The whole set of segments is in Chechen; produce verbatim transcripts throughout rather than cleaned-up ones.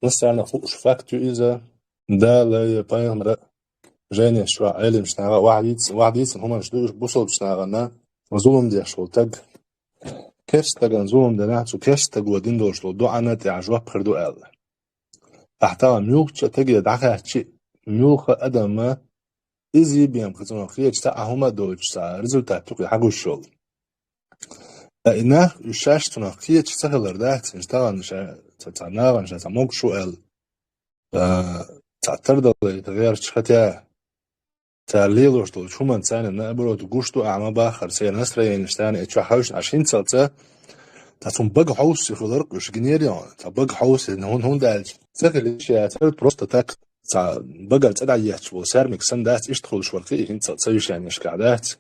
Массарна хууш факт ю иза. Дала я пайхамара жайнеш ва Ӏелимаш наха вахь дийц-, вахь дийцина хӀуманаш ду уж бусалбачу нахана зулум деш волу таг. Керстаган зулум дина, цу керстаго дина долуш долу дуӀана тӀехь жоп хир ду аьлла. Ахьа тахана муьлххачу а таге дӀахаьччи, муьлхха а адамма иза бен кхин цунах кхеча цхьа а хӀума а доцуш, цхьа результат юкъе хьагуш йолу. Ткъа и нах уьш шаьш цунах кхеча ца хилар дац, иза тахана ша, ца, ца нахана ша ца могуш ву аьлла. А, цхьа тардалла и гӀерташ хатя, цара лелош долчу хӀуманца царна наоборот гуш ду ахьа ма баххара, церан настроениеш царна и чохь хевшина, аш хӀинцалца, цхьа цунна бага хьовсий хиларх уьш гинера йо, цхьа бага хьовсий, хӀун-, хӀунда аьлча, ца хилийша яцара просто так, цхьа багара цӀа дӀаетташ болу саьрмик санна дац иштта хуьлуш вара кхин а хӀинцалца вешанешкахь дац.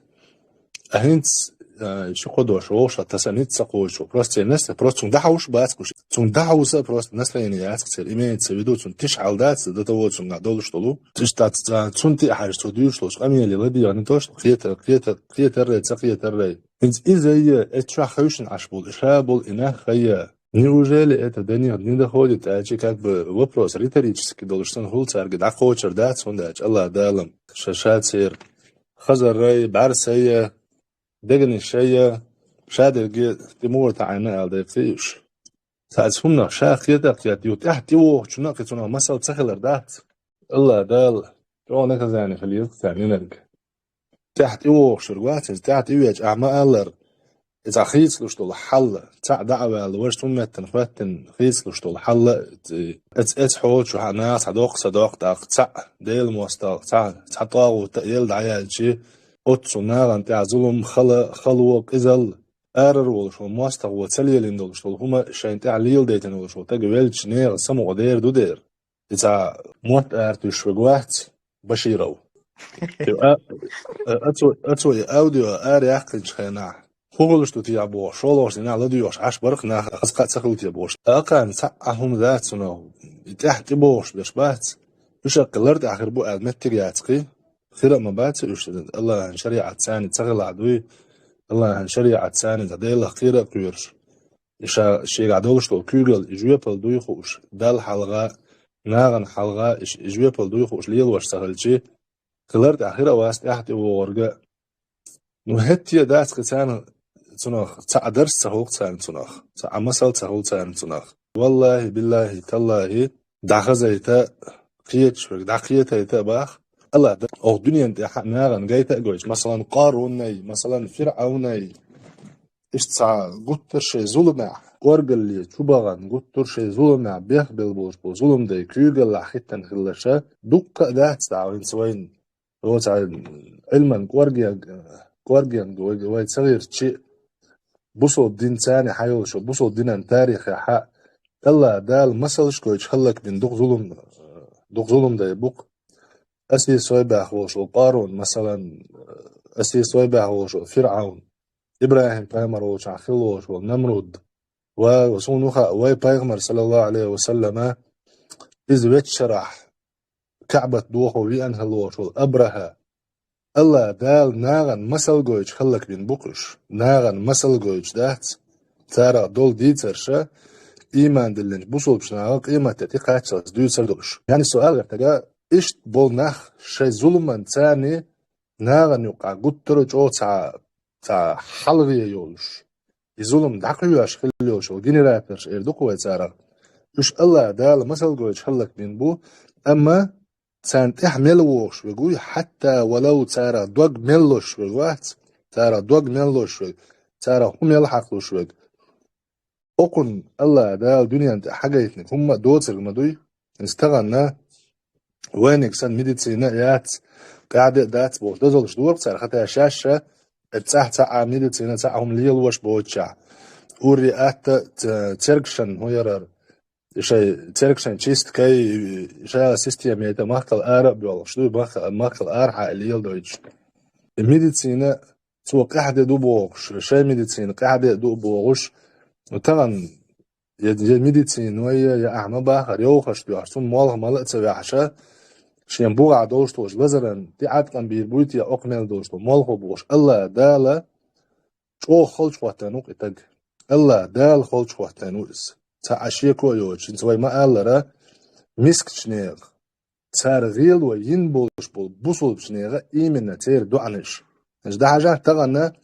А хӀинца, а, ши кхо дош вовшах таса ницкъ ца кхочуш, просто церан настро-, просто цунна дӀахьовш бац кхуш. Цунна дӀахьовса просто настроение яц кху церан, имеется в виду, цунна тиша хьал дац, до того цунна долуш долу. Тиша дац, цунна тӀе а хьаьжча, цо дуьйцуш долчу къамеле ладегӀа не то, что кхета-, кхета-, кхетаррай, ца кхетаррай. ХӀинца иза я, эцу чохь хевшина Ӏаш болу, ша болу и нах хая. Неужели это до них не доходит? Аьлча, как бы вопрос риторический долуш санна хуьлу цаьрга, дӀакхочур дац, хӀунда аьлча Аллах Далам ша, ша церан хазаррай, бӀаьрсай, дегнашай, шадерге тӀе муха таӀийна аьлла дайта уьш. Цхьаъ хӀуманах ша кхета а кхета, юха тӀаьхьа тӀевогӀучунна а кхин цунах масал ца хилар дац. Аллах Дала чӀогӀа наказание хила еза царна йинарг. ТӀаьхьа тӀевогӀуш верг вац иза, тӀаьхьа тӀевеача ахьа ма-аллара, и цхьа хийцалуш долу хьал, цхьаъ дӀа а ваьлла, важа цунна меттана хӀоьттина хийцалуш долу хьал, эц-, эц-, эцхьочу хьан наха цхьа доккха, ца доккха, тӀаккха цхьаъ Делан мостагӀа, цхьа, цхьа тӀагӀута а елла дӀаяьлчи, оццул нахана тӀехь зулам, хала, хало, къизалла, арара волуш волу мостагӀа ца лелийна долуш долу хӀума шайна тӀехь леладайтина волуш волу таг велча, нехан самукъа дер ду дера. И цхьа мотт ара туьйсуш верг вац, Баширов. И а, а, ацо, ацо и аудио ара яьккхинчу хенахь, хӀун хуьлуш ду те бохуш, шолгӀачу дийнахь ладоьгӀуш Ӏаш бара-кх нах, хаза кхаъ ца хилла те бохуш. Акхарна цхьа а хӀума дац цунах, и тӀаьхьа тӀебогӀуш берш бац. Уьш а кхин лар тӀехь хир бу аьлла меттиг яц кхин. Хир а ма бац уьш, Аллахьан шариӀат царна ца хилахь дуй, Аллахьан шариӀат царна Делах кхера а кхоьруш. И ша шегахь долуш долу куьйгалла и жоьпалла дуй хууш, Далла хьалха, нахана хьалха и ш-, и жоьпалла дуй хууш лелош ца хилчи, хилар тӀехь хир а вац тӀаьхьа тӀевогӀург а. Ну, хӀетте а дац кхин царна цунах цхьа а дарс ца хуьлу царна цунах, цхьа а масал ца хуьлу царна цунах. Валлахьи, биллахьи, таллахьи, дӀахазайта, кхеташ верг, дӀакхетайта а баха, Аллах да, оха дуьнен тӀехь а нахана гайта а гойтуш, масалан, Къарунай, масалан, ФирӀавнай, иштта цхьа гуттар шайн зуламехь, кӀоргалле чу бахана, гуттар шайн зуламехь бехбелла болуш болу зуламдай куьйгаллахь хӀиттина хиларша, дуккха а дац дӀа хӀинца вайна. Оцу Ӏилман кӀоргенга, кӀоргенга вай, вай ца гӀиртичи, бусалба дин царна хьайолуш, бусалба динан тарихехь а, Аллах Дала масалш гойтуш хӀаллакбина дукха зулам, дукха зуламдай бу-кх. Аси сойбаьхна волуш волу Къарун, масалан, аси сойбаьхна волуш волу ФирӀавн, ИбрахӀим пайхамар волчохь хилла волуш волу Намруд, ва, ва суна хаьа, вай пайхамар, саллаллаху Ӏалайхи ва саллама, иза веччарахь, КаӀбат дохо веана хилла волуш волу Абрахьа. Аллах Дала нахана масал гойтуш хӀаллакбина бу-кх уьш. Нахана масал гойтуш дац. Царах долу дийцарша, ийман диллинчу бусалбачу наха къематде тӀекхаччалц дуьйцур ду уьш. Яъни со ала гӀертарг, иштта болу нах шайн зуламан царна нахана юкъахь гуттара а чӀогӀа цхьа, цхьа хьалхе йолуш, и зулам дӀакхоьхьуш хилла йолуш йолу генераторш эр ду-кх вай царах. Уьш Аллах Дала масал гойтуш хӀаллакбина бу, амма царна тӀехь мел вогӀуш верг вуй, хьатта валав царах дог мел лозуш верг вац, царах дог мел лозуш верг, царах хӀун мел хьакхалуш верг. Окхунна Аллах Дала дуьнен тӀе хьагайтинарг хӀумма а доцург ма дуй. Иза тахана вайниг санна медицина а яц, къаьхьа де а дац бохуш, дозаллаш дора-кх цара, хӀаьта шаьш ша, э, цӀахь цхьа а медицина, цхьа а хӀума лелош боцучохь. Ур-ри атта, ц-, цергашан хӀун ярара, шайн цергашан чисткай, шайн система яйта махкал ара а боьлхуш дуй, мах-, махкал арахьа а леладойтуш. И медицина цо къаьхьа де ду бохуш, шайн медицина къаьхьа де ду бохуш, тахана я, я медицина вай, я, я ахьа ма бахара, йовхаш доьхуш, цунна молха мала а ца ваьхьаша, шен бухахь долуш долчу лазаран тӀеӀаткъам бийр буй те окху мел долуш долу молхо бохуш. Аллах Дала чӀогӀа халчахӀоттийна ву-кх и таг. Аллах Дала халчахӀоттийна ву иза. Цхьа а шеко а йоцуш, хӀинца вай ма-аллара, мискача нехан, цар гӀело йина болуш болу бусулбачу нехан именно церан доӀанаш. Значит, дӀахьажахь тахана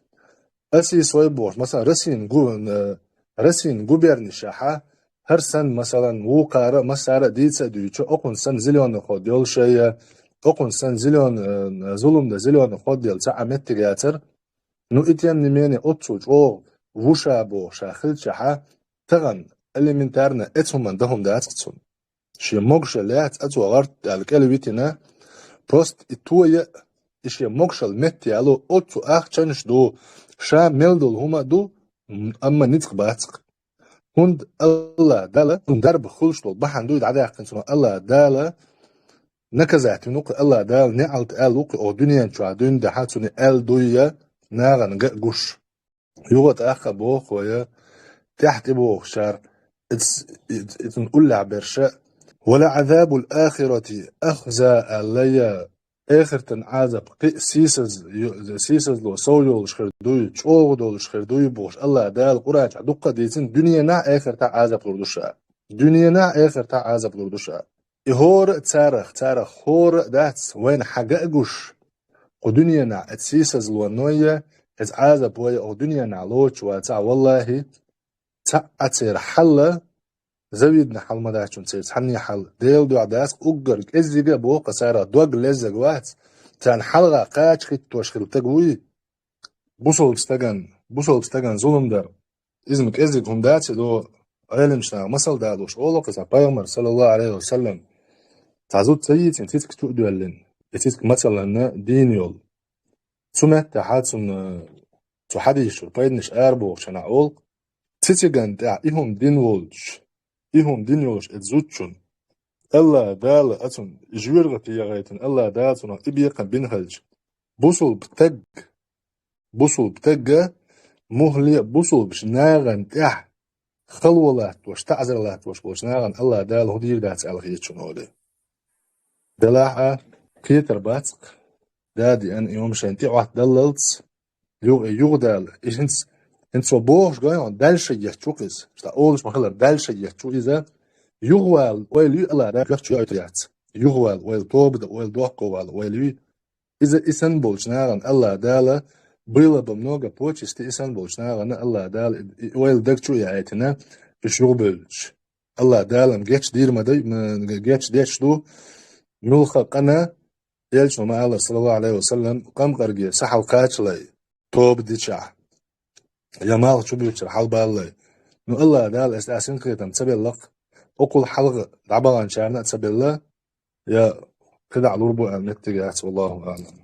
Россия свой бохуш, масала, Россин гу-, э, Россин губернашкахь, хӀара санна, масалан, вукхара а, массара а дийца а дуьйцу, окхунна санна зелёный ход йолуш я, окхунна санна зелёный, э, зулам дан зелёный ход йолу цхьа а меттиг яцара. Ну, и тем не менее, оццул чӀогӀа ву ша бохуш ша хилчахь, тахана элементарно эцу хӀуманна дан хӀума дац-кх цунна. Шен могушалла яц, а цо гӀарт аьлла кӀел витина, просто и тоя, и шен могушалла метта яло, оццу ахчанаш ду, ша мел долу хӀума а ду, м-, амма ницкъ бац-кх. ХӀунда АллахӀ Дала, цунна дарба хуьлуш долу бахьана ду и дӀадаьккхина цунах, АллахӀ Дала наказать вина ву-кх, АллахӀ Дала неӀалт аьлла ву-кх, оха дуьнен чохь дуьйна дехьа цунна аьлла дуй я, нахана ган а гуш. Юха тӀаккха боху вай, тӀаьхьа тӀебогӀучара, и ц-, и ц-, и цунна уллехь берш а: «ولعذاب الآخرة أخزى», аьлла я, эхартан Ӏазап кхин а сийсаз-, ю-, сийсазло сов йолуш хир дуй, чӀогӀа долуш хир дуй бохуш, АллахӀ Дала Къуръан чохь дуккха а дийцина, дуьненахь а, эхартахь а Ӏазап лур ду ша. Дуьненахь а, эхартахь а Ӏазап лур ду ша. И хӀора а царах, царах хӀора а дац вайна хьан ган а гуш, кху дуьненахь оцу сийсазлоной я, оцу Ӏазапой я, оха дуьненахь лоцуш вацахь, валлахӀи, цхьаъ а церан хьал, завидна хьал ма дац церан цхьанне хьал. Делан дуьхьа дац-кх, уггар кӀеззига а боху-кх царах дог леззаг вац, царна хьалха кхача хӀиттош хилла стаг вуй. Бусалба стаган, бусалба стаган зулам дар, иза ма кӀеззиг хӀума дац, и до Ӏеламчу наха масал далош олу-кх иза, Пайхамар, саллаллаху Ӏалайхи ва саллам, цхьа зуда ца йийцина, цициг чу а доьллина, и цициг мацалланна дийна йолу. Цу меттехь цунна, цу хьадисчуьра пайданаш арабохучу хенахь олу-кх, цициган тӀехь и хӀума дина волчу, и хӀума дина йолуш оцу зудчунна, АллахӀ Дала а цунна жоьжахате яхийтина, АллахӀ Дала цунах и бекхам бина хилча, бусалба стаг, бусалба стага мухӀле а бусалбачу нахана тӀехь хало латтош, таӀзар латтош болчу нахана АллахӀ Дала хӀун дийр дац аьлла хеташ ву олий. Делахь а кхетар бац-кх, дада-нана и хӀума шайна тӀе Ӏоттадаллалц, ю-, юхадала, и хӀинца, хӀинца цо бохуш гой хьуна, Далла шай етташ ву-кх иза. Ша олуш ма-хиллара, Далла шай етташ ву иза. Юхавала ойла юй АллахӀ Дала, коьрта чу йойтур яц. Юхавала ойла, тоба дан ойла, дохковала ойла юй. Иза и санна болчу нахана АллахӀ Дала было бы много почестей, и санна болчу нахана АллахӀ Дала и, и ойла даг чу а яийтина, уьш юхабевлча. АллахӀ Дала-м гечдийр ма дай, м, гечдеш ду, муьлхха къана, элчано ма-аллара, саллаллаху Ӏалайхи ва саллам, къамкъарге са хьалакхачале, тоба дичахь, я малх чубуьйцучара хьалабалале. Ну, АллахӀ Дала эс а синкхетам ца белла-кх, окхул хьалха дӀабаханчарна а ца белла, я кхидӀа лур бу аьлла меттиг яц, валлаху аӀлам.